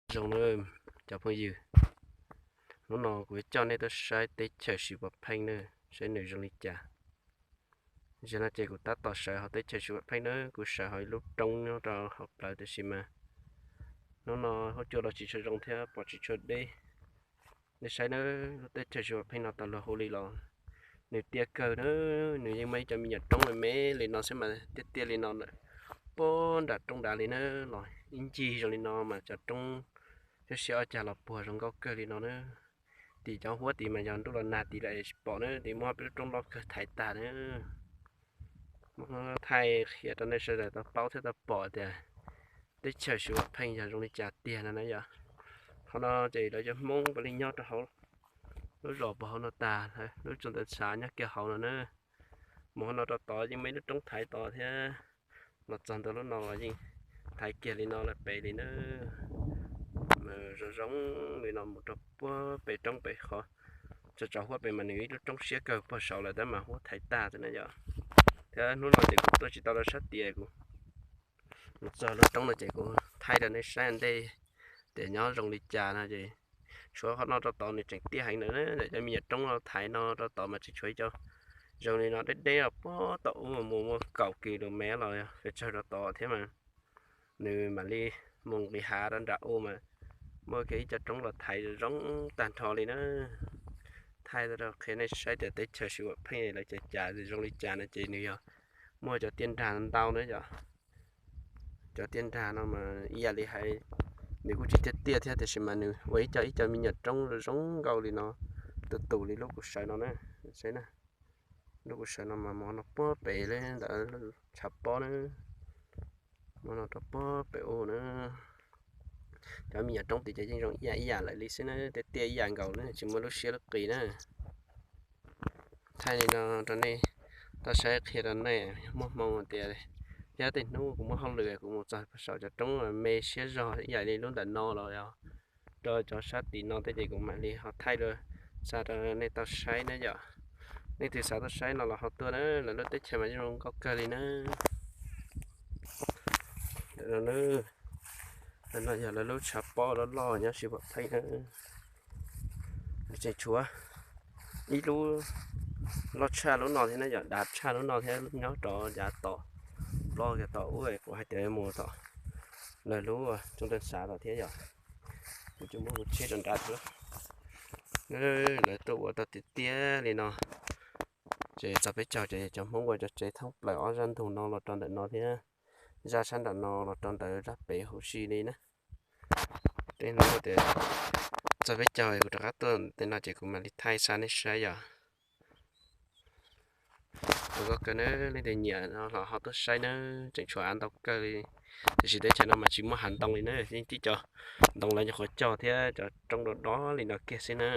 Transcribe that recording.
Zoo na cov phooj ywg, hnub no kuv coj nej tuaj saib teb chaws Siv Vam Pheej na, saib nws zoo li cas. Zaum no ces kuv tab tom sawv hauv teb chaws Siv Vam Pheej na, kuv sawv hauv ib lub roob nyob rau hauv plawv tiam sis mas hnub no huab cua los tsis tshua zoo thiab pom tsis tshua deb. Nej saib na, lub teb chaws Siv Vam Pheej no tau luag hu li los nws tiaj kawg na, nws yeej muaj ib cov me nyuam roob me me li no xwb mas tiaj tiaj li no lawm, puag nram roob nrad li na, los ib ncig zoo li no mas cov roob siab siab ob cag los puag zoo nkauj kawg li no na. Tim cov huab tid mas yog ntuj los nag tid lawm tsis pom na, tim muaj peb lub roob loj kawg thaiv tag na. Muab thaij qhia rau nej sawv daws tau paub thiab tau pom tias teb chaws Siv Vam Pheej yog zoo li cas tiag no na yom. Qhov no ces lawv cov Hmoob puav leej nyob rau hauv lub zos puag hauv no tag, lub tsoos ntawd xav nyob kiag hauv no na. Mus hauv no rau tod yeej muaj ib lub roob thaiv tod thiab, los txog ntua lub no los yeej thaiv kiag li no lawm pem li na. Zoo zoo li no mus rau puag pem roob pem qhov tso tsov huab pem mas nws ib lub roob siab kawg puag saud lawm tab mas huab thaiv tag xwb na yom. Thiab hnub no ces kuv tuaj tsis tau rau sab tid, kuv mus txog lub roob no ces kuv thaij rau nej saib ua ntej tias nyob zoo li cas no ces tshuav qhov no rau tod nws tseem tiaj heev ntawd, cov me nyuam roob no thaiv no rau tod mas tseem tshuav ib co zoo li no deb deb os, puag tom ub mus muaj kaum kis lus mev los pes tsawg rau tod thiab mas nws mam li mus nqis hav rau nram ub mas muaj kiag ib co roob los thaiv zoo tag nrho li na. Thaij rau qhia nej saib tias teb chaws Siv Vam Pheej lawv cov cas zoo li cas no ces nws yog muaj cov tiaj nrag ntau na yom. Cov tiaj nrag no mas ib yam li hais nws kuj tsis tiaj tiaj thiab tiam sis mas nws ua ib co ib co me nyuam roob zoo nkauj li no, tus tus li lub kuv sawv no na. Saib na, lub kuv sawv no mas mus no puag pem li ntawd tshav pob na, mus no rau puag pem ub na. Cov me nyuam roob tid ces yeej zoo ib yam ib yam lawm li xwb na, tiaj tiaj ib yam nkaus li tsis muaj lub siab lub qis na. Thaij li no rau nej tau saib qhia rau nej muaj hmoo tias thiab tej hnub kuv muaj hauj lwm kuv mus txog saum cov roob me siab zog ib yam li lub ntawm no los yog rau cov sab tim no thiab ces kuv mam li ho thaij dua xa rau nej tau saib na yom. Nej twg xav tau saib no los ho tuaj na, lawv lub teb chaws mas zoo nkauj kawg li na. Lawv no yog lawv lub tshav pob loj loj nyob Siv Vam Pheej na. Nws tseem tshuav ib lub loj tshaj lub no thiab na yom, dav tshaj lub no thiab nyob rov yav tom plob kiag tom ub kuv hais tias mus tom lawv lub tsoos ntoo xav tom thiab yom. Kuv coj muab kuv tsheb rau nrad thiab. Lawv tuaj ua tau tiag tiag li no. Ces txog peb caug ces cov Hmoob ua cov tsev thoob plaws ob zaj ntug no los rau ntawm no thiab, zaj sab nram no los rau ntawm zaj pem huv si li na. Tej hnub tias txog peb caug kuv rov qab tuaj tej no ces kuv mam li thaij xa nej saib yom. Ua koj kawg na, leej twg nyiam no los ho tuaj saib na, tseem tshuav av ntau kawg li. Tiam sis teb chaws no mas tsis muaj hav ntoo li na, yeej tib co ntoo lawv nyuam qhuav cog thiab cov roob do do li no kiag xwb na.